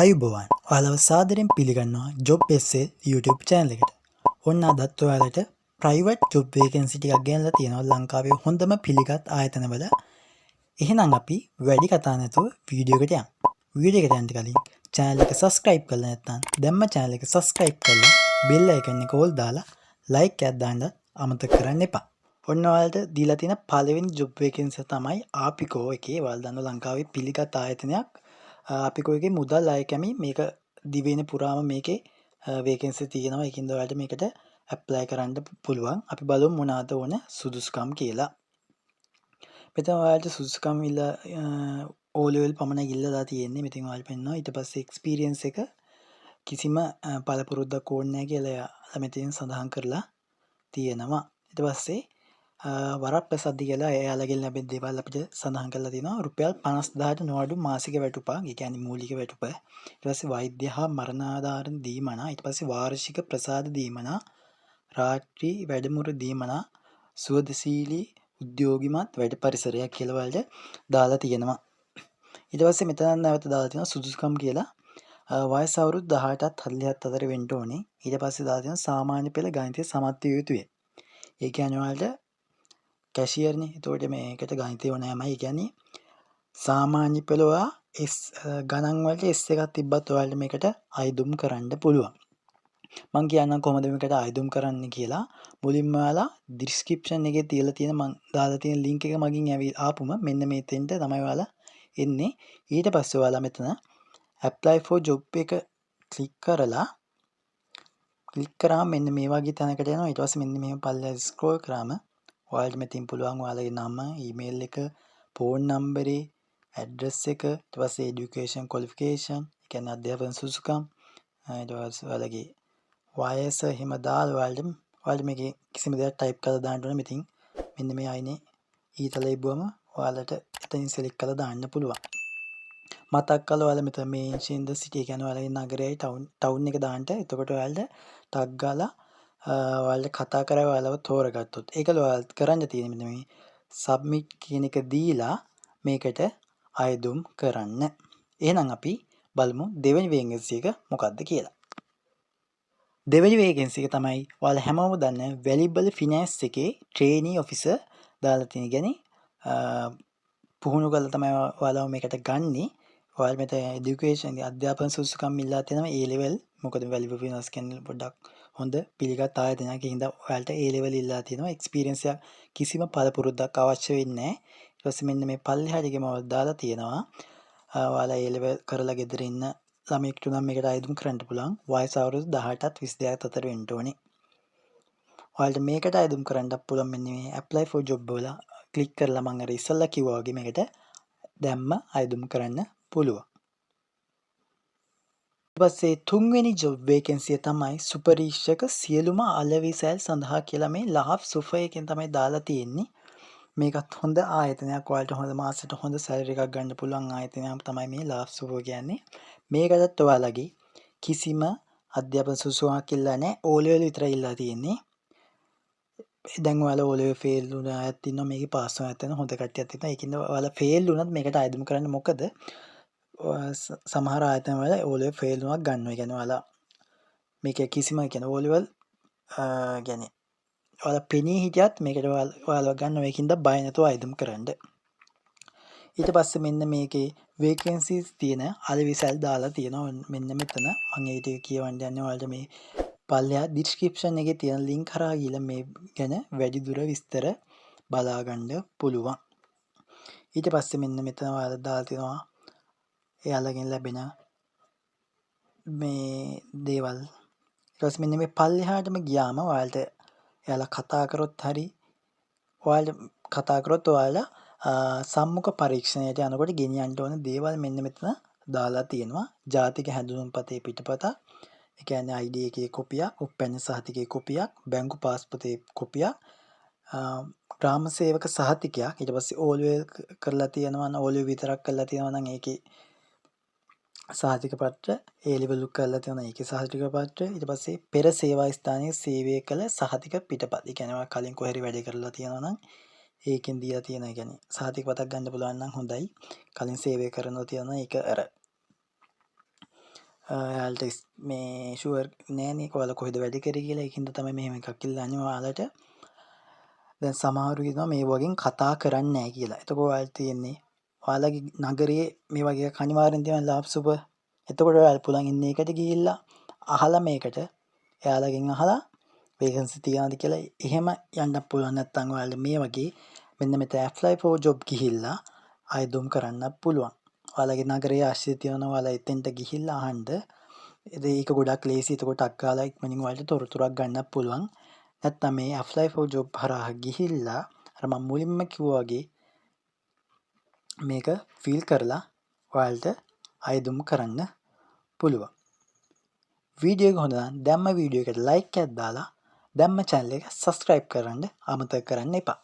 ආයුබෝවන්, ඔයාලව සාදරයෙන් පිළිගන්නවා ජොබ් එස්එල් YouTube channel එකට. ඔන්න අදත් ඔයාලට ප්‍රයිවට් ජොබ් වේකන්සි ටිකක් ගෙනල්ලා තියෙනවා ලංකාවේ හොඳම පිළිගත් ආයතනවල. එහෙනම් අපි වැඩි කතා නැතුව වීඩියෝ එකට යමු. වීඩියෝ එකට යන්න කලින් චැනල් එක සබ්ස්ක්‍රයිබ් කරලා නැත්නම් දැන්ම චැනල් එක සබ්ස්ක්‍රයිබ් කරලා බෙල් අයිකන් එක ඕල් දාලා ලයික් එකක් දාන්න අමතක කරන්න එපා. ඔන්න ඔයාලට දීලා තියෙන පළවෙනි ජොබ් වේකන්සි තමයි ආපිකෝ එකේ. ඔයාලා දන්නවා ලංකාවේ පිළිගත් ආයතනයක් ආපිකෝ එකේ මුදල් අය කැමි. මේක දිවයින පුරාම මේකේ වේකන්සි තියෙනවා. ඒකින්ද ඔයාලට මේකට ඇප්ලයි කරන්න පුළුවන්. අපි බලමු මොනවාද ඕන සුදුසුකම් කියලා. මෙතන ඔයාලට සුදුසුකම් ඉල්ල ඕ ලෙවල් පමණයි ඉල්ලලා තියෙන්නේ. මෙතන ඔයාලට පෙන්නවා. ඊට පස්සේ එක්ස්පීරියන්ස් එක කිසිම පළපුරුද්දක් ඕනේ නැහැ කියලා එයාලා මෙතනින් සඳහන් කරලා තියෙනවා. ඊට පස්සේ වරප්‍රසාද කියලා එයාලගෙන් ලැබෙන දේවල් අපිට සඳහන් කරලා තියෙනවා. රුපියල් 50,000ට නොඅඩු මාසික වැටුපක්, ඒ කියන්නේ මූලික වැටුප. ඊට පස්සේ වෛද්‍ය හා මරණාධාරණ දීමනා, ඊට පස්සේ වාර්ෂික ප්‍රසාද දීමනා, රාත්‍රී වැඩමුළු දීමනා, සුහදශීලී උද්‍යෝගිමත් වැඩ පරිසරයක් කියලා ඔයාලට දාලා තියෙනවා. ඊට පස්සේ මෙතන නැවත දාලා තියෙනවා සුදුසුකම් කියලා. වයස අවුරුදු 18ත් 47 අතර වෙන්න ඕනේ. ඊට පස්සේ දාලා තියෙනවා සාමාන්‍ය පෙළ ගණිතය සමත් විය යුතුය. ඒ කියන්නේ ඔයාලට කැෂියර්නේ. එතකොට මේකට ගණිතය ඕනෑමයි. ඒ කියන්නේ සාමාන්‍ය පෙළ ඔයා S ගණන් වලට S එකක් තිබ්බත් ඔයාලට මේකට අයදුම් කරන්න පුළුවන්. මං කියන්නම් කොහොමද මේකට අයදුම් කරන්න කියලා. මුලින්ම ඔයාලා ඩිස්ක්‍රිප්ෂන් එකේ තියලා තියෙන මං දාලා තියෙන ලින්ක් එක මගින් ඇවිත් ආපුම මෙන්න මේ තෙන්ට තමයි ඔයාලා එන්නේ. ඊට පස්සේ ඔයාලා මෙතන apply for job එක ක්ලික් කරලා, ක්ලික් කරාම මෙන්න මේ වගේ තැනකට එනවා. ඊට පස්සේ මෙන්න මෙහෙම පල්ලෙහා ස්ක්‍රෝල් කරාම ඔයාලට මෙතින් පුළුවන් ඔයාලගේ නම, ඊමේල් එක, ෆෝන් නම්බරේ, ඇඩ්‍රස් එක, ඊට පස්සේ එඩියුකේෂන් ක්වොලිෆිකේෂන්, ඒ කියන්නේ අධ්‍යාපන සුදුසුකම්, ඊට පස්සේ ඔයාලගේ වයස එහෙම දාලා ඔයාලට ඔයාලට මේකේ කිසිම දෙයක් ටයිප් කරලා දාන්න ඕනේ. මෙතින් මෙන්න මේ අයිනේ ඊතල එබුවම ඔයාලට එතනින් සිලෙක්ට් කරලා දාන්න පුළුවන්. මතක් කරලා ඔයාලා මෙතන මෙන්ෂන් ද සිටි, ඒ කියන්නේ ඔයාලගේ නගරයයි ටවුන් ටවුන් එක දාන්න. එතකොට ඔයාලට ටක් ගාලා ඔයාලට කතා කරලා ඔයාලව තෝරගත්තොත් ඒකල ඔයාලට කරන්න තියෙන්නේ මෙන්න මේ සබ්මිට් කියන එක දීලා මේකට අයදුම් කරන්න. එහෙනම් අපි බලමු දෙවෙනි වේකන්සි එක මොකක්ද කියලා. දෙවෙනි වේකන්සි එක තමයි ඔයාලා හැමෝම දන්න වැලිබල් ෆිනෑන්ස් එකේ ට්‍රේනී ඔෆිසර් දාලා තියෙන. කියන්නේ පුහුණු කරලා තමයි ඔයාලව මේකට ගන්නෙ. ඔයාලා මෙතන එඩියුකේෂන් අධ්‍යාපන සුදුසුකම් ඉල්ලා තියෙනවා ඒ ලෙවල්. මොකද වැලිබල් ෆිනෑන්ස් කියන්නේ පොඩ්ඩක් හොඳ පිළිගත් ආයතනයක්. ඒ හින්දා ඔයාලට ඒ ලෙවල් ඉල්ලා තියෙනවා. එක්ස්පීරියන්ස් එකක් කිසිම පළපුරුද්දක් අවශ්‍ය වෙන්නේ නැහැ. ඊට පස්සේ මෙන්න මේ පල්ලෙහා ටිකම දාලා තියෙනවා. ඔයාලා ඒ ලෙවල් කරලා ගෙදර ඉන්න ළමයෙක්ට නම් මේකට අයදුම් කරන්න පුළුවන්. වයස අවුරුදු 18ත් 22ත් අතර වෙන්න ඕනේ. ඔයාලට මේකට අයදුම් කරන්නත් පුළුවන් මෙන්න මේ apply for job වල ක්ලික් කරලා මම අර ඉස්සෙල්ලා කිව්වා වගේ මේකට දැම්ම අයදුම් කරන්න පුළුවන්. ඊට පස්සේ තුන්වෙනි ජොබ් වේකන්සිය තමයි සුපරීක්ෂක සියලුම අලෙවිසැල් සඳහා කියලා මේ ලාෆ් සුපර් එකෙන් තමයි දාලා තියෙන්නේ. මේකත් හොඳ ආයතනයක්. ඔයාලට හොඳ මාසෙට හොඳ සැලරි එකක් ගන්න පුළුවන් ආයතනයක් තමයි මේ ලාෆ් සුපර් කියන්නේ. මේකටත් ඔයාලගේ කිසිම අධ්‍යාපන සුදුසුකමක් ඉල්ලන්නේ නැහැ. ඕ ලෙවල් විතරයි ඉල්ලා තියෙන්නේ. දැන් ඔයාලා ඕ ලෙවල් ෆේල් වුණ අයත් ඉන්නවා, මේකේ පාස් වුණ අයත් ඉන්නවා, හොඳ කට්ටියත් ඉන්නවා. ඒකින්ද ඔයාලා ෆේල් වුණත් මේකට අයදුම් කරන්න. මොකද සමහර ආයතන වල ඕ ලෙවල් ෆේල් වුණත් ගන්නවා. ඒ කියන්නේ ඔයාලා මේක කිසිම කියන්නේ ඕ ලෙවල් කියන්නේ ඔයාලා පෙනී හිටියත් මේකට ඔයාලව ගන්නවා. ඒකින්ද බය නැතුව අයදුම් කරන්න. ඊට පස්සේ මෙන්න මේකේ වේකන්සිස් තියෙන අලෙවිසැල් දාලා තියෙනවා මෙන්න මෙතන. මම ඒ ටික කියවන්න යන්නේ. ඔයාලට මේ පල්ලෙහා ඩිස්ක්‍රිප්ෂන් එකේ තියෙන ලින්ක් හරහා ගිහලා මේ ගැන වැඩිදුර විස්තර බලා ගන්න පුළුවන්. ඊට පස්සේ මෙන්න මෙතන ඔයාලා දාලා තියෙනවා එයාලගෙන් ලැබෙන මේ දේවල්. ඊට පස්සේ මෙන්න මේ පල්ලෙහාටම ගියාම ඔයාලට එයාලා කතා කරොත් හරි ඔයාලට කතා කරොත් ඔයාලා සම්මුඛ පරීක්ෂණයට යනකොට ගෙනියන්න ඕන දේවල් මෙන්න මෙතන දාලා තියෙනවා. ජාතික හැඳුනුම්පතේ පිටපතක්, ඒ කියන්නේ ID එකේ කොපියක්, උප්පැන්න සහතිකයේ කොපියක්, බැංකු පාස්පතේ කොපියක්, ග්‍රාම සේවක සහතිකයක්, ඊට පස්සේ ඕ ලෙවල් කරලා තියෙනවා නම්, ඕ ලෙවල් විතරක් කරලා තියෙනවා නම් ඒකේ සහතික පත්‍ර, ඒ ලෙවල් කරලා තියෙනවා ඒකේ සහතික පත්‍ර, ඊට පස්සේ පෙර සේවා ස්ථානයේ සේවය කළ සහතික පිටපත්. ඒ කියන්නේ ඔයා කලින් කොහේ හරි වැඩ කරලා තියෙනවා නම් ඒකෙන් දීලා තියෙන, ඒ කියන්නේ සහතික පතක් ගන්න පුළුවන් නම් හොඳයි. කලින් සේවය කරනවා තියෙනවා ඒක අර ඔයාලට මේ ෂුවර් නෑනේ ඔයාලා කොහෙද වැඩ කරේ කියලා. ඒක හින්දා තමයි මෙහෙම එකක් ඉල්ලන්නේ ඔයාලට. දැන් සමහරු කියනවා මේ වගේ කතා කරන්නේ නෑ කියලා. එතකොට ඔයාලට තියෙන්නේ ඔයාලගේ නගරයේ මේ වගේ එකක් අනිවාර්යෙන් තියෙනවා ලාබ් සුපර්. එතකොට ඔයාලට පුළුවන් ඉන්නේ එකට ගිහිල්ලා අහලා, මේකට එයාලගෙන් අහලා වේකන්සි තියනවද කියලා එහෙම යන්නත් පුළුවන්. නැත්නම් ඔයාලට මේ වගේ මෙන්න මෙතන ඇප්ලයි ෆෝ ජොබ් ගිහිල්ලා අයදුම් කරන්නත් පුළුවන්. ඔයාලගේ නගරයේ ආශ්‍රිත තියෙනවා, ඔයාලා එතෙන්ට ගිහිල්ලා අහන්න. ඒක ගොඩක් ලේසි. එතකොට ටක් ගාලා ඉක්මනින් ඔයාලට තොරතුරක් ගන්නත් පුළුවන්. නැත්නම් මේ ඇප්ලයි ෆෝ ජොබ් හරහා ගිහිල්ලා අර මම මුලින්ම කිව්වා වගේ මේක ෆිල් කරලා ඔයාලට අයදුම් කරන්න පුළුවන්. වීඩියෝ එක හොඳ නම් දැන්ම වීඩියෝ එකට ලයික් එකක් දාලා දැන්ම චැනල් එක සබ්ස්ක්‍රයිබ් කරන්න අමතක කරන්න එපා.